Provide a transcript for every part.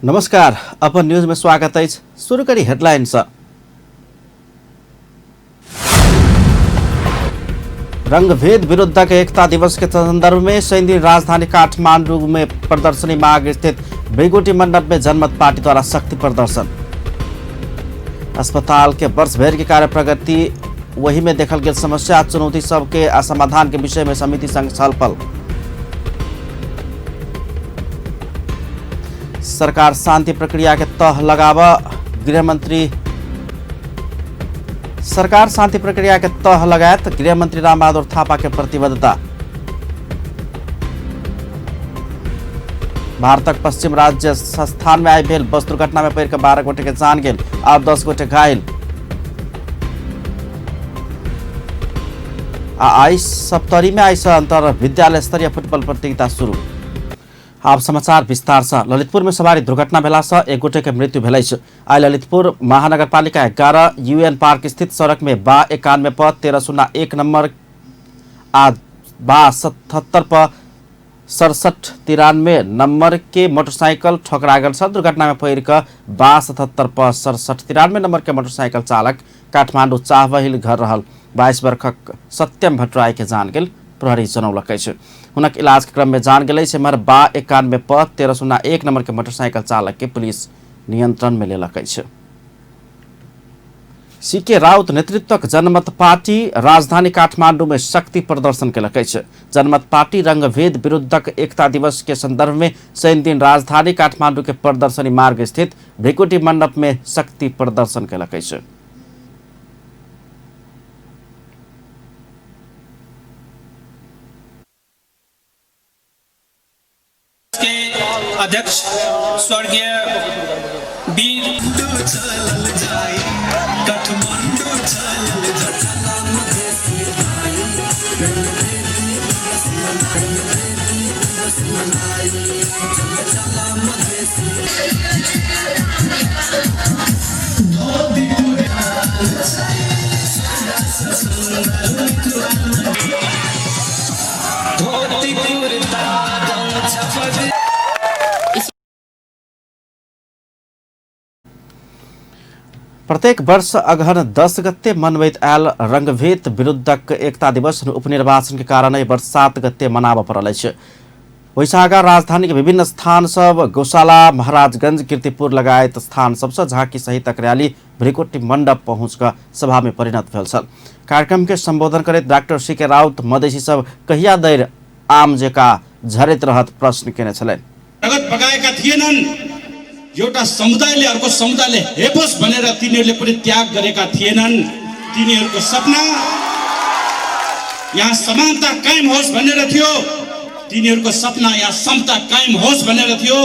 नमस्कार, अपन न्यूज में स्वागत अछि। शुरू करी हेडलाइन सँ। रंगभेद विरुद्ध के एकता दिवस के संदर्भ में शनिदिन राजधानी काठमांडू में प्रदर्शनी मार्ग स्थित भृगुटी मंडप में जनमत पार्टी द्वारा शक्ति प्रदर्शन। अस्पताल के वर्ष भर के कार्य प्रगति वही में देखल गेल समस्या चुनौती सबके आ समाधान के विषय में समिति संग छलफल। सरकार शांति प्रक्रिया के तह लगाव गृहमंत्री सरकार शांति प्रक्रिया के तह लगायत गृहमंत्री रामबहादुर थापा के प्रतिबद्धता। भारतक पश्चिम राज्य संस्थान में आई भेल बस दुर्घटना में पड़ि के 12 गोटे के जान गेल आ 10 गोटे घायल। आ आई सप्तरी में आई अंतर विद्यालय स्तरीय फुटबॉल प्रतियोगिता शुरू। आब समाचार विस्तार से। ललितपुर में सवारी दुर्घटना भेला से एक गोटे के मृत्यु भेल अछि। आइ ललितपुर महानगरपालिका 11 यूएन पार्क स्थित सड़क में बा 91 प 1301 नंबर आ बा 77 प 6793 नंबर के मोटरसाइकिल ठोकरा गेल छल। दुर्घटना में पड़ि कऽ बा 77 प 6793 नंबर के मोटरसाइकिल चालक काठमांडू चाहबहिल घर रहल 22 वर्षक सत्यम भट्टराई के जान गेल प्रहरी जनौलक अछि। हुनक इलाज के क्रम में जान गेल अछि। एम्हर बा 91 प 1301 नंबर के मोटरसाइकिल चालक के पुलिस नियंत्रण में लेलक अछि। सीके राउत नेतृत्वक जनमत पार्टी राजधानी काठमांडू में शक्ति प्रदर्शन केलक अछि। जनमत पार्टी रंगभेद विरुद्धक एकता दिवस के संदर्भ में शनिदिन राजधानी काठमांडू के प्रदर्शनी मार्ग स्थित भृकुटी मंडप में शक्ति प्रदर्शन केलक अछि। के अध्यक्ष स्वर्गीय वीर प्रत्येक वर्ष अगहन 10 गते मनबैत आयल रंगभेद विरुद्धक एकता दिवस उपनिर्वाचन के कारण एहि वर्ष 7 गते मनाबऽ पड़ल अछि। ओहिसँ आगाँ राजधानी के विभिन्न स्थान सब गौशाला, महाराजगंज, कीर्तिपुर लगायत स्थान सबसँ झांकी सहितक रैली भृकुटी मंडप पहुँच कऽ सभा में परिणत भेल छल। कार्यक्रम के संबोधन करैत डॉक्टर सी के राउत मधेसी सब कहिया धरि आम जेका झरैत रहत प्रश्न केने छलनि। रगत बगाएका थिएनन्। एउटा समुदायले अर्को समुदायले हेपोस् भनेर तिनीहरूले पनि त्याग गरेका थिएनन्। तिनीहरूको सपना यहाँ समानता कायम होस् भनेर थियो। तिनीहरूको सपना यहाँ समता कायम होस् भनेर थियो।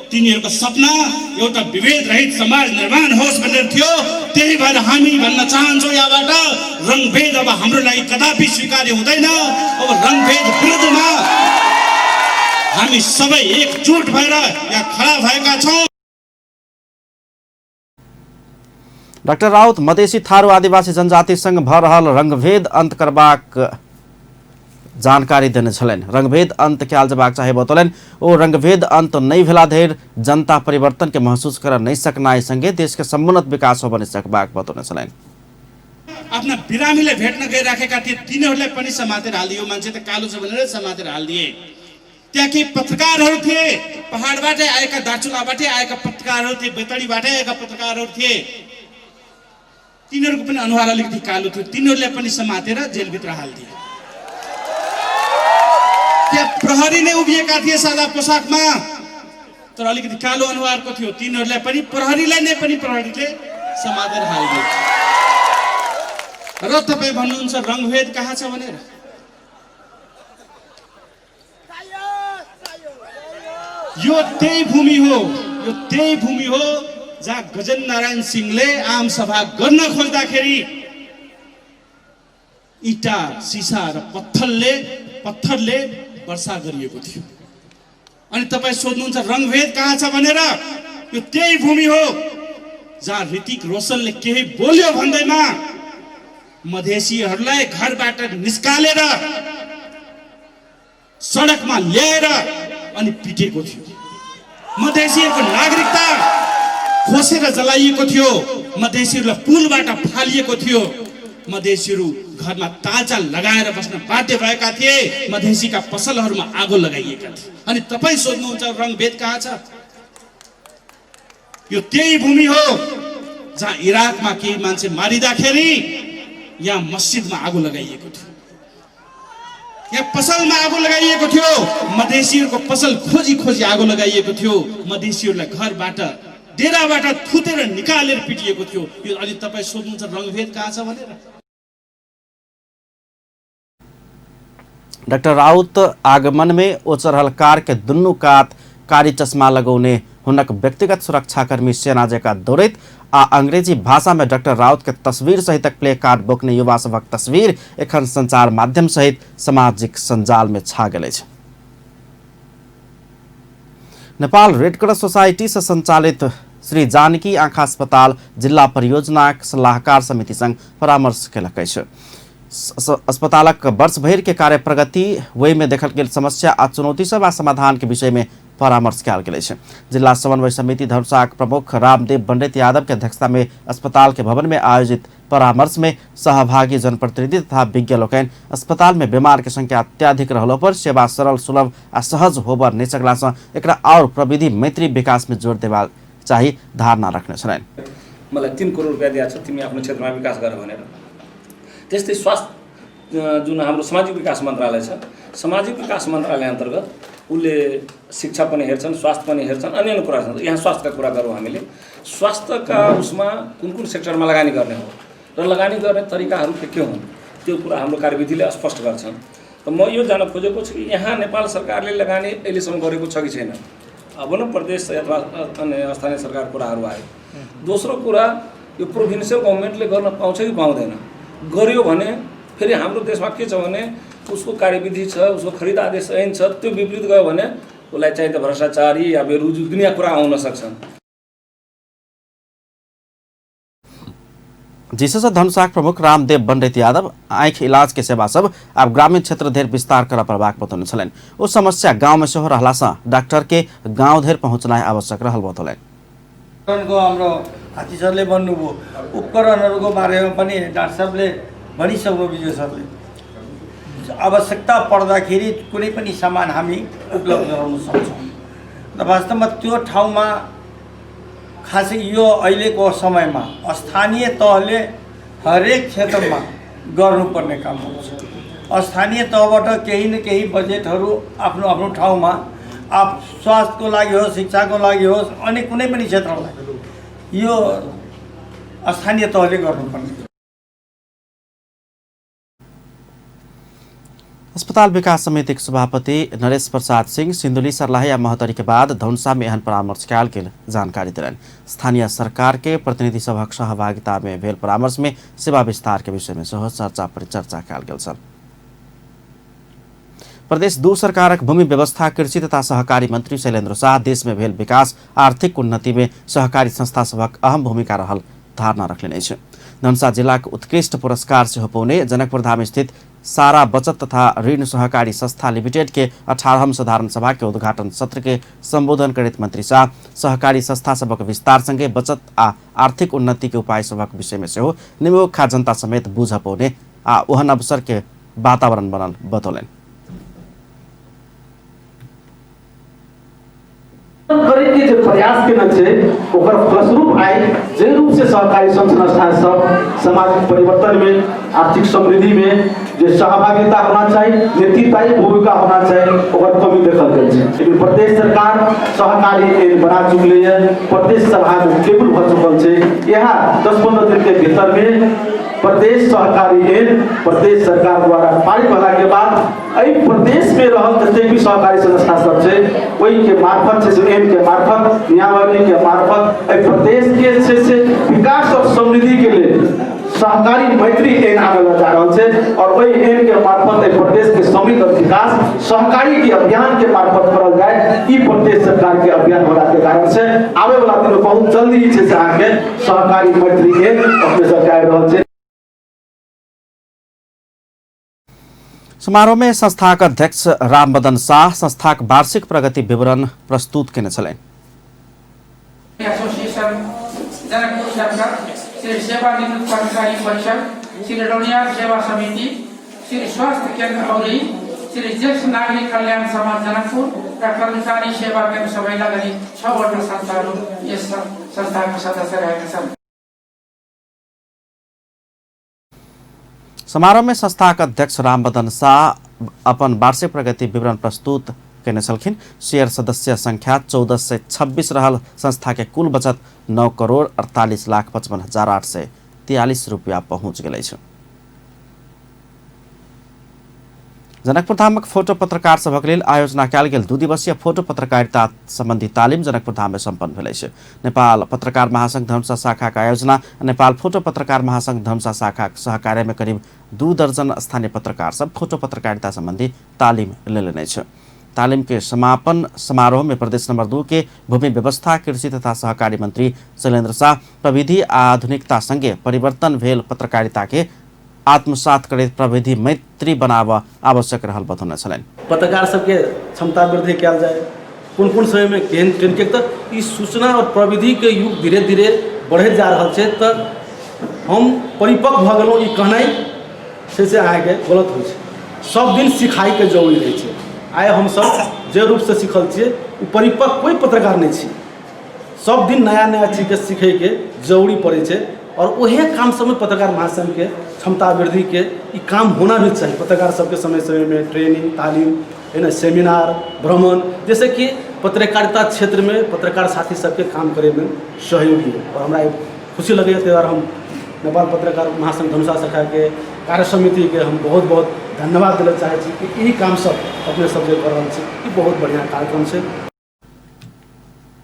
तिनीहरूको सपना एउटा विभेद रहित समाज निर्माण होस् भनेर थियो। त्यही भएर हामी भन्न चाहन्छौँ यहाँबाट रङभेद अब हाम्रो लागि कदापि स्वीकार्य हुँदैन। अब रङभेद विरुद्धमा हामी सबै एकजुट भएर यहाँ खडा भएका छौँ। डाक्टर राउत मधेसी थारू आदिवासी जनजाति संग भ रहल रंगभेद अंत करबाक जानकारी देने छलनि। रंगभेद अंत कयल जेबाक चाही बतौलनि। ओ रंगभेद अंत नहि भेला धरि जनता परिवर्तन के महसूस कर नहि सकनाइ संगे देश के समुन्नत विकास होबऽ नहि सकबाक बतौने छलनि। आफ्ना बिरामीलाई भेट्न गइराखेका थिए, तिनीहरूलाई पनि समातेर हालिदियो। मान्छे त कालो छ भनेर समातेर हालिदिए। त्यहाँ केही पत्रकारहरू थिए, पहाडबाटै आएका, दार्चुलाबाटै आएका पत्रकारहरू थिए, बैतडीबाटै आएका पत्रकारहरू थिए। तिनीहरूको पनि अनुहार अलिकति कालो थियो, तिनीहरूलाई पनि समातेर जेलभित्र हालिदिए। त्यहाँ प्रहरी नै उभिएका थिए सादा पोसाकमा, तर अलिकति कालो अनुहारको थियो, तिनीहरूलाई पनि प्रहरीलाई नै पनि प्रहरीले समातेर हालिदिए। र तपाईँ भन्नुहुन्छ रङभेद कहाँ छ भनेर? यो त्यही भूमि हो, यो त्यही भूमि हो जहाँ गजेन्द्र नारायण सिंहले आम सभा गर्न खोज्दाखेरि इँटा, सिसा र पत्थरले वर्षा गरिएको थियो। अनि तपाईँ सोध्नुहुन्छ रङभेद कहाँ छ भनेर? यो त्यही भूमि हो जहाँ ऋतिक रोशनले केही बोल्यो भन्दैमा मधेसीहरूलाई घरबाट निस्कालेर सडकमा ल्याएर अनि पिटेको थियो। मधेसीहरूको नागरिकता खोसेर जलाइएको थियो, मधेसीहरूलाई पुलबाट फालिएको थियो, मधेसीहरू घरमा तालचा लगाएर बस्न बाध्य भएका थिए, मधेसीका पसलहरूमा आगो लगाइएका थिए। अनि तपाईँ सोध्नुहुन्छ रङभेद कहाँ छ? यो त्यही भूमि हो जहाँ इराकमा केही मान्छे मारिँदाखेरि यहाँ मस्जिदमा आगो लगाइएको थियो, यहाँ पसलमा आगो लगाइएको थियो, मधेसीहरूको पसल खोजी खोजी आगो लगाइएको थियो, मधेसीहरूलाई घरबाट डेराबाट थुतेर निकालेर पिटिएको थियो। यो अनि तपाईँ सोध्नुहुन्छ रङभेद कहाँ छ भनेर? डाक्टर राउत आगमन में ओ चढ़ल कार के दुनू कात कारी चश्मा लगौने हुनक व्यक्तिगत सुरक्षाकर्मी सेना जकाँ दौड़ैत आ अंग्रेजी भाषा में डाक्टर राउत के तस्वीर सहितक प्ले कार्ड बोकने युवा सभक तस्वीर एखन संचार माध्यम सहित सामाजिक सञ्जाल में छा गेल अछि। नेपाल रेड क्रॉस सोसाइटी से संचालित श्री जानकी आँखा अस्पताल जिल्ला परियोजनाक सलाहकार समिति संग परामर्श केलक अछि। अस्पतालक वर्ष भरि के कार्य प्रगति, ओहि में देखल गेल समस्या आ चुनौती सब आ समाधान के विषय में परामर्श कयल गेल अछि। जिला समन्वय समिति धनुषाक प्रमुख रामदेव पंडित यादव के अध्यक्षता में अस्पताल के भवन में आयोजित परामर्श में सहभागी जनप्रतिनिधि तथा विज्ञ लोकनि अस्पताल में बीमार के संख्या अत्याधिक रहलो पर सेवा सरल, सुलभ आ सहज होबऽ नहि सकला सँ एकरा और प्रविधि मैत्री विकास में जोर देबाक चाही धारणा रखने छलनि। मलाई 3 करोड रुपियाँ दिएको छ, तिमी आफ्नो क्षेत्रमा विकास गर भनेर। त्यस्तै स्वास्थ्य जुन हाम्रो सामाजिक विकास मन्त्रालय छ, सामाजिक विकास मन्त्रालय अन्तर्गत उसले शिक्षा पनि हेर्छन्, स्वास्थ्य पनि हेर्छन्, अन्य अन्य कुरा छन्। यहाँ स्वास्थ्यका कुरा गरौँ हामीले। स्वास्थ्यका उसमा कुन कुन सेक्टरमा लगानी गर्ने हो र लगानी गर्ने तरिकाहरू के के हुन् त्यो कुरा हाम्रो कार्यविधिले स्पष्ट गर्छन्। त म यो जान खोजेको छु कि यहाँ नेपाल सरकारले लगानी अहिलेसम्म गरेको छ कि छैन। अब न प्रदेश अथवा अन्य स्थानीय सरकार कुराहरू आयो। दोस्रो कुरा यो प्रोभिन्सियल गभर्मेन्टले गर्न पाउँछ कि पाउँदैन? गर्यो भने फेरि हाम्रो देशमा के छ भने उसको कार्यविधि छ, उसको खरिद आदेश ऐन छ, त्यो विपरीत गयो भने उसलाई चाहिँ त भ्रष्टाचारी या बेरुजु दुनियाँ कुरा आउन सक्छन्। जिससे धनुषाक प्रमुख रामदेव पंडित यादव आँखि इलाज के सेवा सब आब ग्रामीण क्षेत्र धरि विस्तार करऽ पड़बाक बतौने छलनि। ओ समस्या गांव में सेहो रहला सँ डॉक्टर के गांव धरि पहुँचनाइ आवश्यक रहल बतौलनि। हाम्रो हात्ती सरले भन्नुभयो उपकरणहरूको बारेमा पनि डाक्टर साहबले भनिसक्नु, विजय सरले आवश्यकता पर्दाखेरि कुनै पनि सामान हामी उपलब्ध गराउन सक्छौँ। र वास्तवमा त्यो ठाउँमा खासै यो अहिलेको समयमा स्थानीय तहले हरेक क्षेत्रमा गर्नुपर्ने काम हुन्छ। स्थानीय तहबाट केही न केही बजेटहरू आफ्नो आफ्नो ठाउँमा आप स्वास्थ्यको लागि होस्, शिक्षाको लागि होस्, अनि कुनै पनि क्षेत्रलाई यो स्थानीय तहले गर्नुपर्ने। अस्पताल विकास समितिक सभापति नरेश प्रसाद सिंह सिन्धुली, सर्लाही आ महोत्तरी के बाद धनुषा में एहन परामर्श कयल गेल जानकारी देलनि। स्थानीय सरकार के प्रतिनिधि सभक सहभागिता में भेल परामर्श में सेवा विस्तार के विषय में सेहो चर्चा परिचर्चा कयल गेल छल। प्रदेश 2 सरकारक भूमि व्यवस्था, कृषि तथा सहकारी मंत्री शैलेन्द्र शाह देश में भेल विकास, आर्थिक उन्नति में सहकारी संस्था सभक अहम भूमिका रहल धारणा रखलनि अछि। धनुषा जिलाक उत्कृष्ट पुरस्कार सेहो पौने जनकपुरधाम स्थित सारा बचत तथा ऋण सहकारी संस्था लिमिटेड के 18वां साधारण सभा के उद्घाटन सत्र के संबोधन करैत मंत्री शाह सहकारी संस्था सभक विस्तार संगे बचत आ आर्थिक उन्नति के उपाय सभक विषय में सेहो निमोखा जनता समेत बुझ पौने आ ओहन अवसर के वातावरण बनल बतौलनि। के जे प्रयास केने छै ओकर फलस्वरूप आइ जे रूप से सहकारी संघ संस्था सब सामाजिक परिवर्तन में, आर्थिक समृद्धि में जे सहभागिता होना चाहिए, नेतृत्वदायी भूमिका होना चाहिए, ओकर कमी देखल गेल छै। लेकिन प्रदेश सरकार सहकारी ऐन बना चुकले है, प्रदेश सभा में टेबुल भऽ चुकल छै। यहाँ 10-15 दिन के भीतर में प्रदेश सहकारी ऐन प्रदेश सरकार द्वारा पारित होला के बाद एहि प्रदेश में रहल जतेक भी सहकारी संस्था सब छै ओहि के मार्फत छै से ऐन के मार्फत, नियमावली के मार्फत एहि प्रदेश के छै से विकास और समृद्धि के लेल सहकारी मैत्री ऐन आबय जा रहल छै और ओहि ऐन के मार्फत एहि प्रदेश के समृद्ध और विकास सहकारी के अभियान के मार्फत करल जाए, ई प्रदेश सरकार के अभियान होला के कारण से आबे वाला दिन में बहुत जल्दी छै से अहाँके सहकारी मैत्री ऐन अपने सबके आबि रहल छै। समारोह में संस्थाक अध्यक्ष रामबदन शाह संस्थाक वार्षिक प्रगति विवरण प्रस्तुत केने छलनि। श्री सेवानिवृत्त कर्मचारी परिषद, श्री रौनियार सेवा समिति, श्री स्वास्थ्य केन्द्र औरी, श्री ज्येष्ठ नागरिक कल्याण समाज जनकपुर र कर्मचारी सेवा केन्द्र सबैला गरी 6वटा संस्थाहरू यस संस्थाको सदस्य रहेका छन्। समारोह में संस्थाक अध्यक्ष रामबदन शाह अपन वार्षिक प्रगति विवरण प्रस्तुत केने छलखिन। शेयर सदस्य संख्या 1426 रहल संस्था के कुल बचत 9,48,55,843 रुपया पहुंच गेल अछि। जनकपुर धामक फोटो पत्रकार सभक लेल आयोजना कयल गेल 2 दिवसीय फोटो पत्रकारिता संबंधी तालिम जनकपुर धाम में सम्पन्न भेल अछि। नेपाल पत्रकार महासंघ धनुषा शाखाक आयोजना नेपाल फोटो पत्रकार महासंघ धनुषा शाखाक सहकार्य में करीब 2 दर्जन स्थानीय पत्रकार सब फोटो पत्रकारिता संबंधी तालिम लेने अछि। तालिम के समापन समारोह में प्रदेश नंबर 2 के भूमि व्यवस्था कृषि तथा सहकारी मंत्री शैलेन्द्र शाह प्रविधि आधुनिकता संगे परिवर्तन भेल पत्रकारिता के आत्मसात करैत प्रविधि मैत्री बनाब आवश्यक रहल बतौने छलनि। पत्रकार सबके क्षमता वृद्धि कयल जाय, कोन कोन समय में केहन ट्रेन के, तऽ ई सूचना और प्रविधि के युग धीरे धीरे बढ़ैत जा रहल छै, तऽ हम परिपक्व भऽ गेलहुँ ई कहनाइ से अहाँके गलत होइ छै। सब दिन सिखाइके जरूरी रहै छै। आइ हमसब जे रूपसँ सिखल छियै ओ परिपक्व कोइ पत्रकार नहि छी। सब दिन नया नया चीजके सीखैके जरूरी पड़ै छै और ओहे काम सबमे पत्रकार महासंघके क्षमता वृद्धिके ई काम होना भी चाही। पत्रकार सबके समय समयमे ट्रेनिंग, तालीम, है ना, सेमिनार, भ्रमण, जैसे कि पत्रकारिता क्षेत्रमे पत्रकार साथी सबके काम करैमे सहयोगी हो। और हमरा खुशी लगैए, ताहि दुआरे हम नेपाल पत्रकार महासंघ धनुषा शाखाके कार्य समितिके हम बहुत बहुत धन्यवाद दिलऽ चाहै छी कि ई काम सब अपने सब जे कऽ रहल छी, ई बहुत बढ़िआँ कार्यक्रम छै।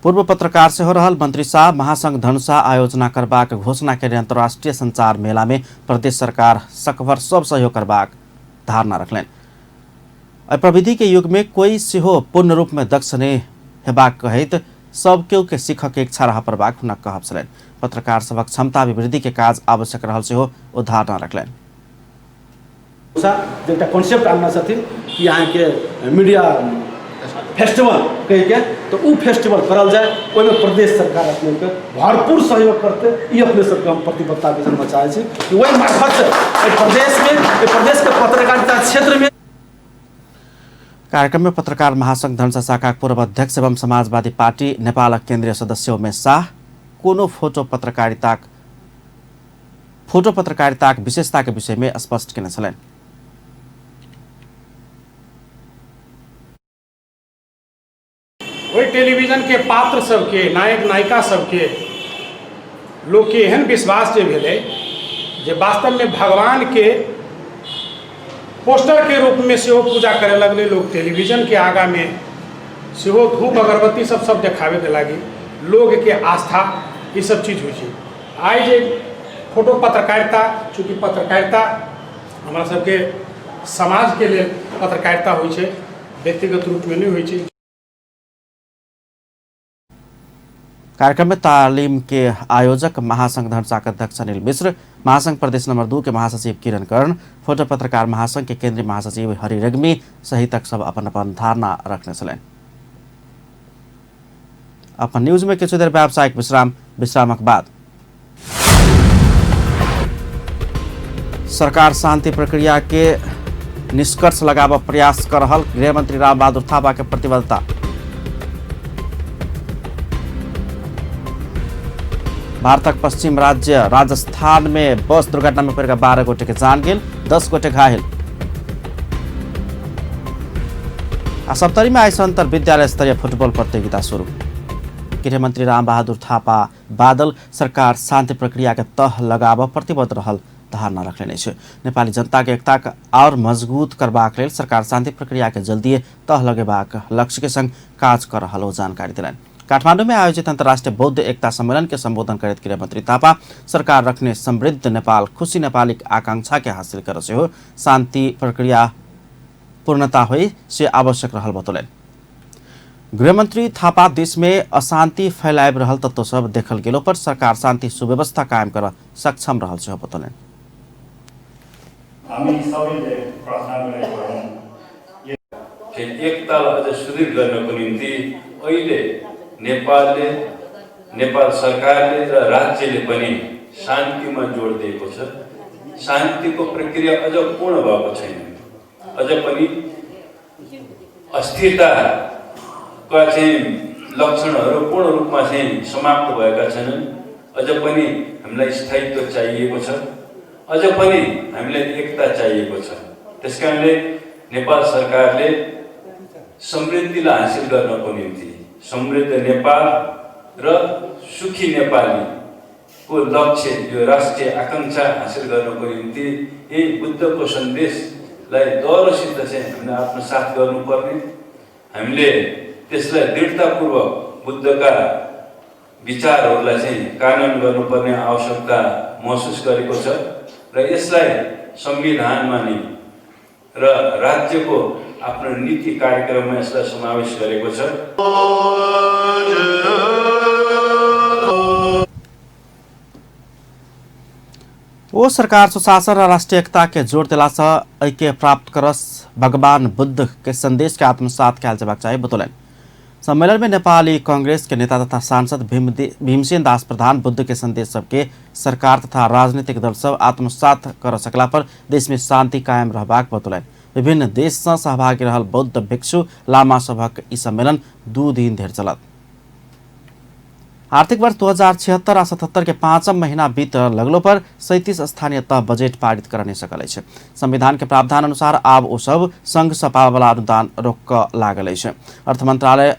पूर्व पत्रकार सेहो रहल मंत्री शाह महासंघ धनुषा आयोजना करबाक घोषणा केने अंतर्राष्ट्रीय संचार मेला में प्रदेश सरकार सकभर सब सहयोग करबाक धारणा रखलनि। एहि प्रविधि के युग में कोई सेहो पूर्ण रूप में दक्ष नहि हेबाक कहैत सब केओ के सीखक के इच्छा रह पड़बाक हुनक कहब छलनि। पत्रकार सभक क्षमता अभिवृद्धि के काज आवश्यक रहल सेहो ओ धारणा रखलनि। जे एकटा कॉन्सेप्ट आनने छथिन कि अहाँके मीडिया फेस्टिवल कहिके, तऽ ओ फेस्टिवल करल जाय, ओहिमे प्रदेश सरकार अपनेके भरपूर सहयोग करतै। ई अपने सबके हम प्रतिबद्धता बुझना चाहै छी कि ओहि मार्फतसँ एहि प्रदेशमे, एहि प्रदेशके पत्रकारिता क्षेत्रमे। कार्यक्रम में पत्रकार महासंघ धनुषा शाखा पूर्व अध्यक्ष एवं समाजवादी पार्टी नेपालक केंद्रीय सदस्य उमेश शाह कोनो फोटो पत्रकारिताक विशेषता के विषय में स्पष्ट केने छलनि। ओहि टेलीविजन के पात्र सबके, नायक नायिका सबके लोक के एहन विश्वास जे भेलै जे वास्तव में भगवान के पोस्टर के रूप में सेहो पूजा करे लगलै लोग। टेलीविजन के आगा में सेहो धूप अगरबत्ती सब सब देखाबे के लागी लोग के आस्था ई सब चीज होइ छै। आइ जे फोटो पत्रकारिता, चूँकि पत्रकारिता हमरा सबके समाज के लेल पत्रकारिता होइ छै, व्यक्तिगत रूप में नहीं होइ छै। कार्यक्रम में तालीम के आयोजक महासंघ धनुषाक अध्यक्ष अनिल मिश्र, महासंघ प्रदेश नंबर 2 के महासचिव किरण कर्ण, फोटो पत्रकार महासंघ के केंद्रीय महासचिव हरि रेग्मी सहितक सब अपन अपन धारणा रखने छलनि। अपन न्यूज में किछु देर व्यावसायिक विश्राम, विश्रामक बाद सरकार शांति प्रक्रिया के निष्कर्ष लगाबऽ प्रयास कर रहल गृहमंत्री रामबहादुर थापा के प्रतिबद्धता। भारतक पश्चिम राज्य राजस्थान में बस दुर्घटना में पड़िकऽ 12 गोटे के जान गेल, 10 गोटे घायल। आ सप्तरी में आइ अंतर विद्यालय स्तरीय फुटबॉल प्रतियोगिता शुरू। गृहमंत्री रामबहादुर थापा बादल सरकार शांति प्रक्रिया के तह लगाबऽ प्रतिबद्ध रहल धारणा रखने अछि। नेपाली जनता के एकता के और मजबूत करबाक लेल सरकार शांति प्रक्रिया के जल्दी तह लगेबाक लक्ष्य के संग काज कर रहल ओ जानकारी देलनि। काठमांडू में आयोजित अंतर्राष्ट्रीय बौद्ध एकता सम्मेलन के संबोधन करैत गृहमंत्री थापा सरकार रखने समृद्ध नेपाल खुशी नेपाली आकांक्षा के हासिल कर सेहो शांति प्रक्रिया पूर्णता होई से आवश्यक रहल बतौलनि। गृहमंत्री थापा देश में अशांति फैलाबि रहल तत्व सब देखल गेलो पर सरकार शांति सुव्यवस्था कायम कर सक्षम रहल सेहो बतौलनि। हामी सबैले प्रार्थना गरेको हौँ। एकतालाई अझ सुदृढ गर्नको निम्ति अहिले नेपालले, नेपाल सरकारले र राज्यले पनि शान्तिमा जोड दिएको छ। शान्तिको प्रक्रिया अझ पूर्ण भएको छैन, अझ पनि अस्थिरताका चाहिँ लक्षणहरू पूर्ण रूपमा चाहिँ समाप्त भएका छैनन्। अझ पनि हामीलाई स्थायित्व चाहिएको छ, अझ पनि हामीलाई एकता चाहिएको छ। त्यसकारणले नेपाल सरकारले समृद्धिलाई हासिल गर्नको निम्ति समृद्ध नेपाल र सुखी नेपालीको लक्ष्य, यो राष्ट्रिय आकांक्षा हासिल गर्नको निम्ति यही बुद्धको सन्देशलाई दह्रोसित चाहिँ हामीले आत्मसात गर्नुपर्ने, हामीले त्यसलाई दृढतापूर्वक बुद्धका विचारहरूलाई चाहिँ कार्यान्वयन गर्नुपर्ने आवश्यकता महसुस गरेको छ र यसलाई संविधानमा नै र राज्यको आफ्नो नीति कार्यक्रममा यसलाई समावेश गरेको छ। ओ सरकार सुशासन र राष्ट्रिय एकता के जोड़ देला से ऐक्य प्राप्त करस भगवान बुद्ध के संदेश के आत्मसात कयल जेबाक चाही बतौलनि। सम्मेलन में नेपाली कांग्रेस के नेता तथा सांसद भीमसेन दास प्रधान बुद्ध के संदेश सबके सरकार तथा राजनीतिक दल सब आत्मसात कर सकला पर देश में शांति कायम रहबाक बतौलनि। विभिन्न देश से सहभागी रहल बौद्ध भिक्षु लामा सभक ई सम्मेलन 2 दिन धरि चलत। आर्थिक वर्ष 2076 आ 77 के पाँचम महीना बीत लगलो पर 37 स्थानीय तह बजेट पारित कर नहीं सकल अछि। संविधान के प्रावधान अनुसार आब ओ सब संघ से पाबयवला अनुदान रोक लागल अछि। अर्थ मंत्रालय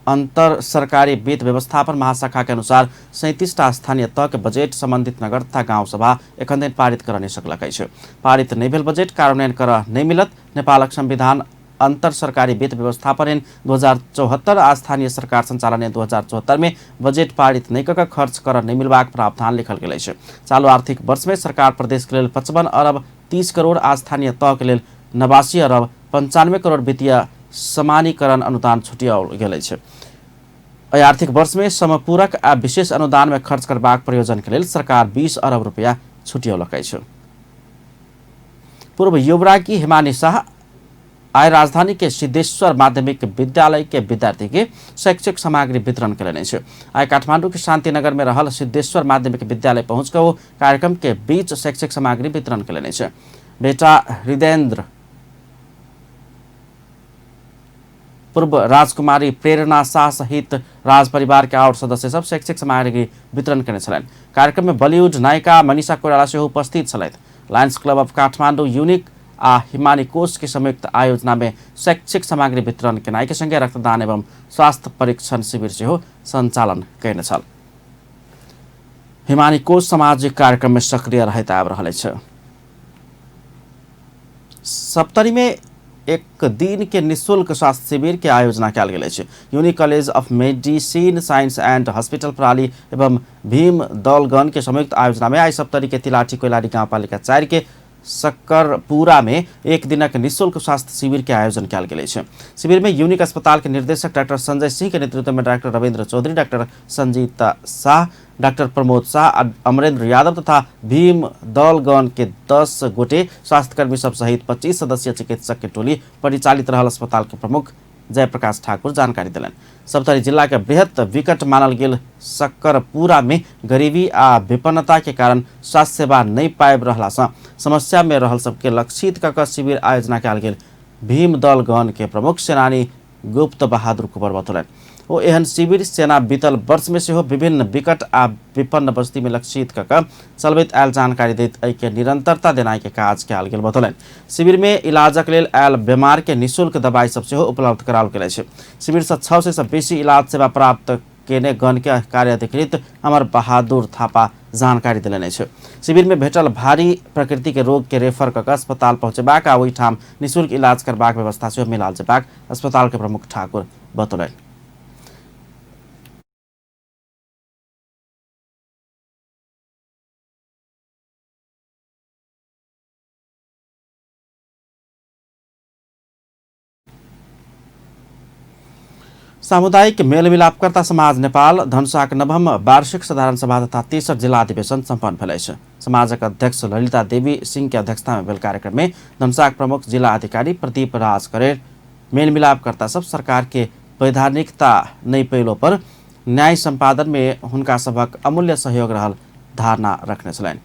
अंतर सरकारी वित्त व्यवस्थापन महाशाखा के अनुसार 37 टा स्थानीय तह के बजेट संबंधित नगर तथा गांव सभा एखन धरि पारित कर नहीं सकलक अछि। पारित नहीं भेल बजेट कार्यान्वयन कर नहीं मिलत। नेपालक संविधान अंतर सरकारी वित्त व्यवस्थापन ऐन 2074 आ स्थानीय सरकार संचालन ऐन 2074 में बजेट पारित नहीं कऽ खर्च कर नहीं मिलबाक प्रावधान लिखल गेल अछि। चालू आर्थिक वर्ष में सरकार प्रदेश के लेल 55 अरब 30 करोड़ आ स्थानीय तह के लेल 89 अरब 95 करोड़ वित्तीय समानीकरण अनुदान छुटियाओल गेल अछि। एहि आर्थिक वर्ष में समपूरक आ विशेष अनुदान में खर्च करबाक प्रयोजन के लेल सरकार 20 अरब रुपया छुटियौलक अछि। पूर्व युवराज्ञी हिमानी शाह आइ राजधानी के सिद्धेश्वर माध्यमिक विद्यालय के विद्यार्थी के शैक्षिक सामग्री वितरण कयलनि अछि। आइ काठमांडू के शांतिनगर में रहल सिद्धेश्वर माध्यमिक विद्यालय पहुँच कऽ ओ कार्यक्रम के बीच शैक्षिक सामग्री वितरण कयलनि अछि। बेटा हृदयेंद्र पूर्व राजकुमारी प्रेरणा शाह सहित राज परिवार के और सदस्य सब शैक्षिक सामग्री वितरण कयने छलनि। कार्यक्रम में बॉलीवुड नायिका मनीषा कोइराला सेहो उपस्थित छलथि। Lions Club of Kathmandu unique आ हिमानी कोष के संयुक्त आयोजना में शैक्षिक सामग्री वितरण केनाइ के संगे रक्तदान एवं स्वास्थ्य परीक्षण शिविर सेहो संचालन कयने छल। हिमानी कोष सामाजिक कार्यक्रम में सक्रिय रहैत आबि रहल अछि। सप्तरी में एक दिन के निःशुल्क स्वास्थ्य शिविर के आयोजना कयल गेल अछि। Unique college of medicine science and hospital प्रणाली एवं भीम दलगण के संयुक्त आयोजना में आइ सप्तरी के तिलाठी कोइलारी गाउँपालिका 4 के सक्करपुरा में एक दिनक निःशुल्क स्वास्थ्य शिविर के आयोजन कयल गेल अछि। शिविर में यूनिक अस्पताल के निर्देशक डॉक्टर संजय सिंह के नेतृत्व में doctor Ravindra Chaudhary, doctor Sanjita Shah, doctor Pramod Shah, Amarendra Yadav तथा भीम दलगण के 10 गोटे स्वास्थ्यकर्मी सब सहित 25 सदस्यीय चिकित्सक के टोली परिचालित रहल अस्पताल के प्रमुख जयप्रकाश ठाकुर जानकारी देलनि। सप्तरी जिला के बृहत विकट मानल गेल सक्करपुरा में गरीबी आ विपन्नता के कारण स्वास्थ्य सेवा नहीं पाबि रहला सँ समस्या में रहल सबके लक्षित कऽ कऽ शिविर आयोजना कयल गेल भीम दलगण के प्रमुख सेनानी गुप्त बहादुर कुंवर बतौलनि। ओ एहन शिविर सेना बीतल वर्ष में सेहो विभिन्न विकट आ विपन्न बस्ती में लक्षित कऽ कऽ चलबैत आयल जानकारी दैत एहि के निरंतरता देनाइ के काज कयल गेल बतौलनि। शिविर में इलाजक लेल आयल बीमार के निःशुल्क दवाई सब सेहो उपलब्ध कराओल गेल अछि। शिविर सँ 600 सँ बेसी इलाज सेवा प्राप्त केने गण के कार्य अधिकृत अमर बहादुर थापा जानकारी देलनि अछि। शिविर में भेटल भारी प्रकृति के रोग के रेफर कऽ कऽ अस्पताल पहुँचेबाक आ ओहिठाम निःशुल्क इलाज करबाक व्यवस्था सेहो मिलाओल जेबाक अस्पताल के प्रमुख ठाकुर बतौलनि। सामुदायिक मेलमिलापकर्ता समाज नेपाल धनुषाक 9म वार्षिक साधारण सभा तथा तेसर जिला अधिवेशन सम्पन्न भेल अछि। समाजक अध्यक्ष ललिता देवी सिंह के अध्यक्षता में भेल कार्यक्रम में धनुषाक प्रमुख जिला अधिकारी प्रदीप राज करेर मेलमिलापकर्ता सब सरकार के वैधानिकता नहीं पैलो पर न्याय सम्पादन में हुनका सभक अमूल्य सहयोग रहल धारणा रखने छलनि।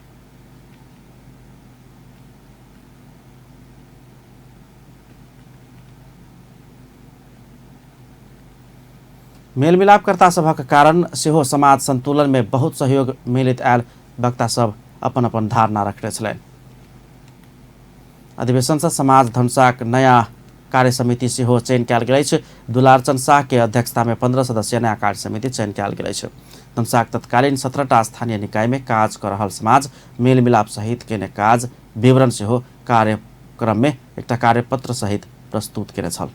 मेलमिलापकर्ता सभक कारण सेहो समाज संतुलन में बहुत सहयोग मिलैत आयल वक्ता सब अपन अपन धारणा रखने छलनि। अधिवेशन से समाज धनुषाक नया कार्य समिति सेहो चयन कयल गेल अछि। दुलारचंद शाह के अध्यक्षता में 15 सदस्यीय नया कार्य समिति चयन कयल गेल अछि। धनुषाक तत्कालीन 17टा स्थानीय निकाय में काज कर रहल समाज मेलमिलाप सहित केने काज विवरण सेहो कार्यक्रम में एकटा कार्यपत्र सहित प्रस्तुत केने छल।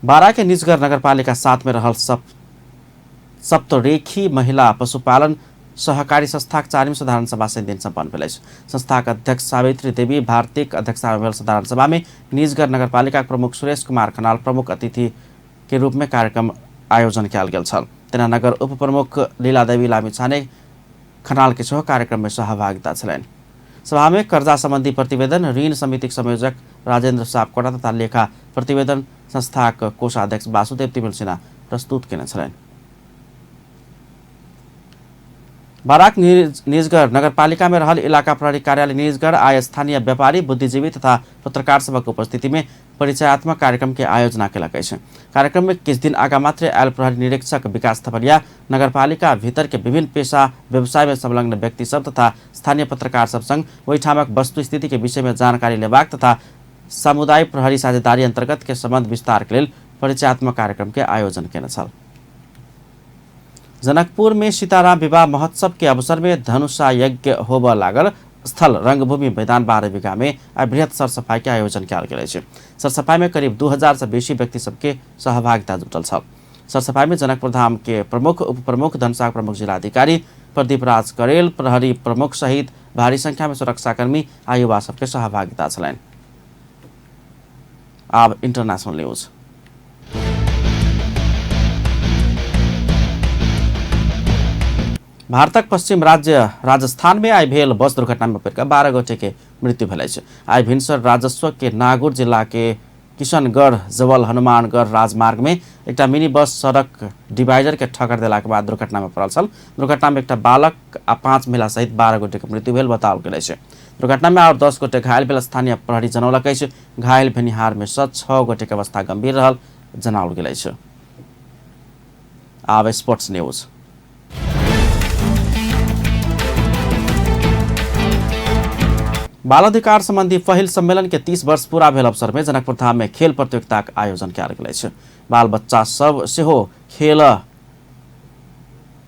बारा के निजगढ़ नगरपालिका 7 में रहल सप्तरेखी महिला पशुपालन सहकारी संस्थाक 4वीं साधारण सभा शनि दिन सम्पन्न भेल अछि। संस्थाक अध्यक्ष सावित्री देवी भारतीक अध्यक्षता में भेल साधारण सभा में निजगढ़ नगरपालिका प्रमुख सुरेश कुमार खनाल प्रमुख अतिथि के रूप में कार्यक्रम आयोजन कयल गेल छल। तेना नगर उप प्रमुख लीला देवी लामिछाने खनाल के सेहो कार्यक्रम में सहभागिता छलनि। सभा में कर्जा संबंधी प्रतिवेदन ऋण समितिक संयोजक राजेंद्र सापकोटा तथा लेखा प्रतिवेदन संस्थाक कोषाध्यक्ष वासुदेव तिमिल सिन्हा प्रस्तुत केने छलनि। बाराक निजगढ़ नगरपालिका में रहल इलाका प्रहरी कार्यालय निजगढ़ आइ स्थानीय व्यापारी, बुद्धिजीवी तथा पत्रकार सभक उपस्थिति में परिचयात्मक कार्यक्रम के आयोजना केलक अछि। कार्यक्रम में किछु दिन आगा मात्र आयल प्रहरी निरीक्षक विकास थपलिया नगरपालिका भीतर के विभिन्न पेशा व्यवसाय में संलग्न व्यक्ति सब तथा स्थानीय पत्रकार सब संग ओहिठामक वस्तुस्थिति के विषय में जानकारी लेबाक तथा सामुदायिक प्रहरी साझेदारी अंतर्गत के संबंध विस्तार के लेल परिचयात्मक कार्यक्रम के आयोजन केने छल। जनकपुर में सीताराम विवाह महोत्सव के अवसर में धनुषा यज्ञ होबय लागल स्थल रंगभूमि मैदान 12 बीघा में आइ बृहत सरसफाई के आयोजन कयल गेल अछि। सरसफाई में करीब 2000 से बेसी व्यक्ति सबके सहभागिता जुटल छल। सरसफाई में जनकपुर धाम के प्रमुख, उप प्रमुख, धनुषा प्रमुख जिलाधिकारी प्रदीप राज करेल, प्रहरी प्रमुख सहित भारी संख्या में सुरक्षाकर्मी आ युवा सबके सहभागिता छलनि। आब इंटरनेशनल न्यूज। भारतक पश्चिम राज्य राजस्थान में आइ भेल बस दुर्घटना में पड़िकऽ 12 गोटे के मृत्यु भेल अछि। आइ भिनसर राजस्व के नागौर जिला के किशनगढ़ जबल हनुमानगढ़ राजमार्ग में एकटा मिनी बस सड़क डिवाइडर के ठक्कर देलाक बाद दुर्घटना में पड़ल छल। दुर्घटना में एकटा बालक आ 5 महिला सहित 12 गोटे के मृत्यु भेल बताओल गेल अछि। दुर्घटना में और 10 गोटे घायल भेल स्थानीय प्रहरी जनौलक अछि। घायल भेनिहार में सँ 6 गोटे के अवस्था गंभीर रहल जनाओल गेल अछि। आब स्पोर्ट्स न्यूज। बाल अधिकार संबंधी पहिल सम्मेलन के 30 वर्ष पूरा भेल अवसर में जनकपुर धाम में खेल प्रतियोगिताक आयोजन कयल गेल अछि। बाल बच्चा सब सेहो खेल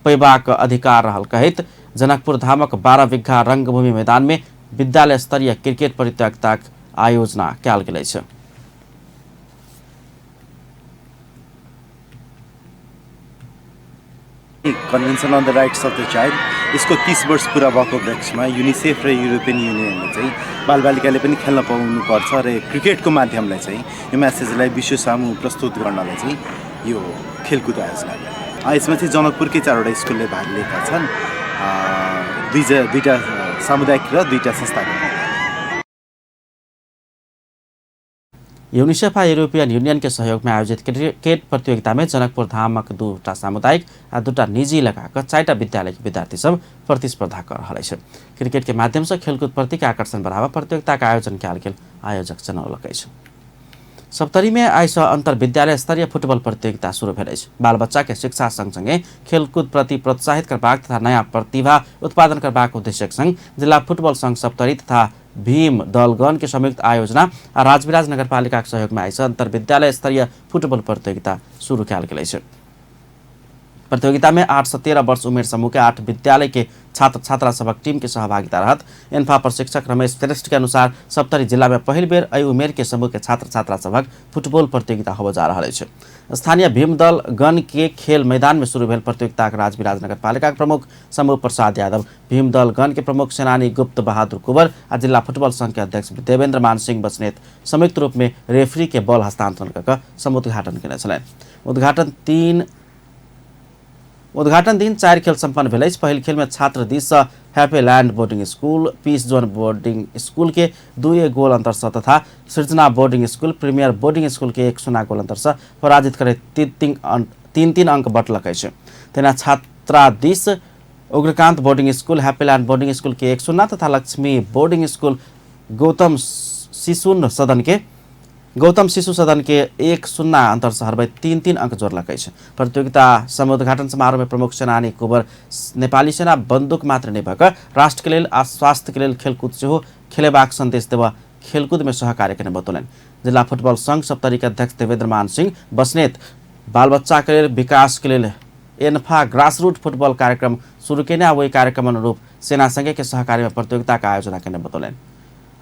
पेबाक अधिकार रहल कहैत जनकपुर धामक 12 बीघा रंगभूमि मैदान में विद्यालय स्तरीय क्रिकेट प्रतियोगिताक आयोजना कयल गेल अछि। Convention on the rights of the child यसको 30 वर्ष पुरा भएको उपलक्ष्यमा युनिसेफ र युरोपियन युनियनले चाहिँ बालबालिकाले पनि खेल्न पाउनुपर्छ र क्रिकेटको माध्यमले चाहिँ यो म्यासेजलाई विश्व सामु प्रस्तुत गर्नलाई चाहिँ यो खेलकुद आयोजना गर्यो। यसमा चाहिँ जनकपुरकै 4वटा स्कुलले भाग लिएका छन्, दुईटा सामुदायिक र 2टा संस्थागत। यूनिसेफ आ यूरोपियन यूनियन के सहयोग में आयोजित क्रिकेट प्रतियोगिता में जनकपुर धामक 2टा सामुदायिक आ 2टा निजी लगाकर 4टा विद्यालय के विद्यार्थी सब प्रतिस्पर्धा कर रहल अछि। क्रिकेट के माध्यम से खेलकूद प्रति के आकर्षण बढ़ावा प्रतियोगिता के आयोजन कयल गेल आयोजक जनौलक अछि। सप्तरी में आइ सँ अंतर विद्यालय स्तरीय फुटबॉल प्रतियोगिता शुरू भेल अछि। बाल बच्चा के शिक्षा संग-संगे खेलकूद प्रति प्रोत्साहित करबाक तथा नया प्रतिभा उत्पादन करबाक उद्देश्यक संग जिला फुटबॉल संघ सप्तरी तथा भीम दलगण के संयुक्त आयोजना आ राजविराज नगरपालिका के सहयोग में आइ सँ अंतर विद्यालय स्तरीय फुटबॉल प्रतियोगिता शुरू कयल गेल अछि। प्रतियोगिता में 8 से 13 वर्ष उमेर समूह के 8 विद्यालय के छात्र छात्रा सभक टीम के सहभागिता रहत। एन्फा प्रशिक्षक रमेश श्रेष्ठ के अनुसार सप्तरी जिला में पहिल बेर एहि उमेर के समूह के छात्र छात्रा सभक फुटबॉल प्रतियोगिता होबय जा रहल अछि। स्थानीय भीमदल गण के खेल मैदान में शुरू भेल प्रतियोगिता के राजविराज नगरपालिका के प्रमुख समूह प्रसाद यादव, भीमदल गण के प्रमुख सेनानी गुप्त बहादुर कुंवर आ जिला फुटबॉल संघ के अध्यक्ष देवेंद्र मान सिंह बस्नेत संयुक्त रूप में रेफरी के बॉल हस्तांतरण कऽ समुद्घाटन केने छलनि। उद्घाटन दिन 4 खेल सम्पन्न भेल अछि। पहिल खेल में छात्र दिस सँ happy land boarding school, peace zone boarding school के 2-1 गोल अंतर सँ तथा Srijana boarding school, premier boarding school के 1-0 गोल अंतर सँ पराजित करैत 3-3 अंक बटलक अछि। तहिना छात्रा दिस Ugrakant boarding school, Happyland boarding school के 1-0 तथा लक्ष्मी बोर्डिंग स्कूल गौतम शिशु सदन के 1-0 अंतर से हरबैत 3-3 अंक जोड़लक अछि। प्रतियोगिता समुद्घाटन समारोह में प्रमुख सेनानी कुंवर नेपाली सेना बंदूक मात्र नहि भऽ कऽ राष्ट्र के लेल आ स्वास्थ्य के लेल खेलकूद सेहो खेलेबाक संदेश देबऽ खेलकूद में सहकार्य केने बतौलनि। जिला फुटबॉल संघ सप्तरी के अध्यक्ष देवेंद्र मान सिंह बस्नेत बाल बच्चा के लेल विकास के लेल एन्फा ग्रासरूट फुटबॉल कार्यक्रम शुरू केने आ ओहि कार्यक्रम अनुरूप सेना संघ के सहकार्य में प्रतियोगिता का आयोजना केने बतौलनि।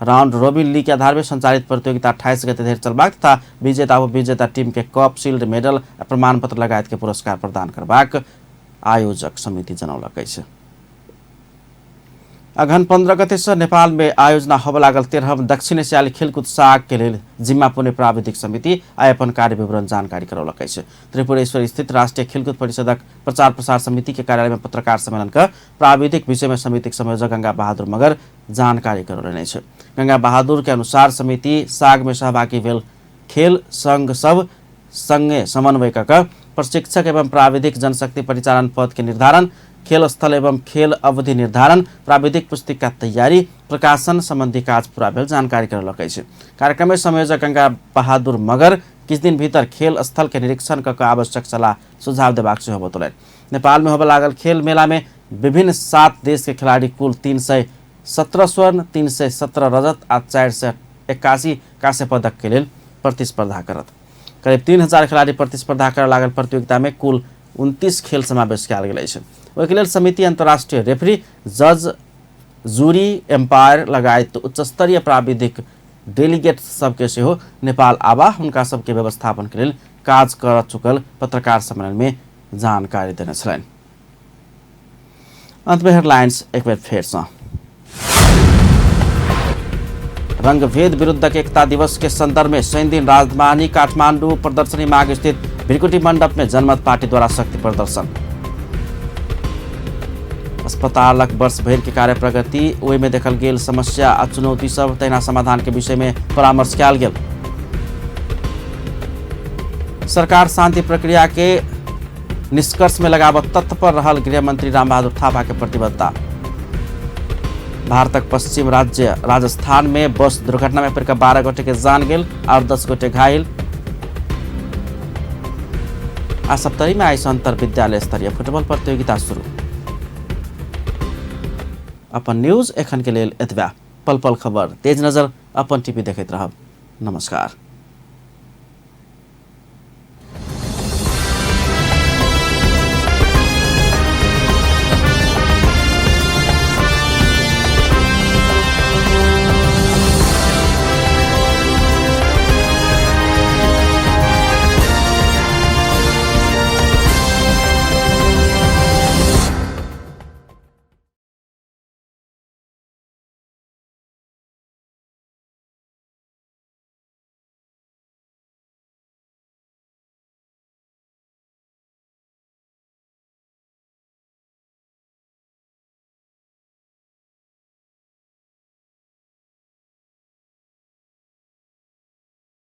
राउंड रोबिन लीग के आधार पर संचालित प्रतियोगिता 28 गते धरि चलबाक तथा विजेता उपविजेता टीम के कप, शील्ड, मेडल आ प्रमाण पत्र लगायत के पुरस्कार प्रदान करबाक आयोजक समिति जनौलक अछि। अगहन 15 गते से नेपाल में आयोजना होबय लागल 13वां दक्षिण एशियाली खेलकूद साग के लेल जिम्मा पुण्य प्राविधिक समिति आइ अपन कार्य विवरण जानकारी करौलक अछि। त्रिपुरेश्वर स्थित राष्ट्रीय खेलकूद परिषदक प्रचार प्रसार समिति के कार्यालय में पत्रकार सम्मेलन क प्राविधिक विषय में समितिक संयोजक गंगा बहादुर मगर जानकारी करौलनि अछि। गंगा बहादुर के अनुसार समिति साग में सहभागी भेल खेल संघ सब संगे समन्वय क प्रशिक्षक एवं प्राविधिक जनशक्ति परिचालन पद के निर्धारण, खेल स्थल एवं खेल अवधि निर्धारण, प्राविधिक पुस्तिका तैयारी, प्रकाशन संबंधी काज पूरा भेल जानकारी करौलक अछि। कार्यक्रम में संयोजक गंगा बहादुर मगर किछु दिन भीतर खेल स्थल के निरीक्षण क आवश्यक सलाह सुझाव देबाक सेहो बतौलनि। नेपाल में होबय लागल खेल मेला में विभिन्न 7 देश के खिलाड़ी कुल 317 स्वर्ण, 317 रजत आ 481 कांस्य पदक के लेल प्रतिस्पर्धा करत। करीब 3000 खिलाड़ी प्रतिस्पर्धा करय लागल प्रतियोगिता में कुल 29 खेल समावेश कयल गेल अछि। ओहिके लेल समिति अंतर्राष्ट्रीय रेफरी, जज, जूरी, एम्पायर लगायत उच्चस्तरीय प्राविधिक डेलीगेट सबके सेहो नेपाल आबा हुनका सबके व्यवस्थापन के लेल काज कर चुकल पत्रकार सम्मेलन में जानकारी देने छलनि। अंत में हेडलाइंस एक बेर फेर सँ। रंगभेद विरुद्धक एकता दिवस के संदर्भ में शनिदिन राजधानी काठमांडू प्रदर्शनी मार्ग स्थित भ्रिकुटी मंडप में जनमत पार्टी द्वारा शक्ति प्रदर्शन। अस्पतालक वर्ष भरि के कार्य प्रगति, ओहि में देखल गेल समस्या आ चुनौती सब तहिना समाधान के विषय में परामर्श कयल गेल। सरकार शांति प्रक्रिया के निष्कर्ष में लगावत तत्पर रहल गृहमंत्री रामबहादुर थापा के प्रतिबद्धता। भारतक पश्चिम राज्य राजस्थान में बस दुर्घटना में पड़िकऽ 12 गोटे के जान गेल और 10 गोटे घायल। आ सप्तरी में आइ अंतर विद्यालय स्तरीय फुटबॉल प्रतियोगिता शुरू। अपन न्यूज एखन के लेल एतबा। पल पल खबर तेज नजर अपन टीवी देखैत रहब। नमस्कार।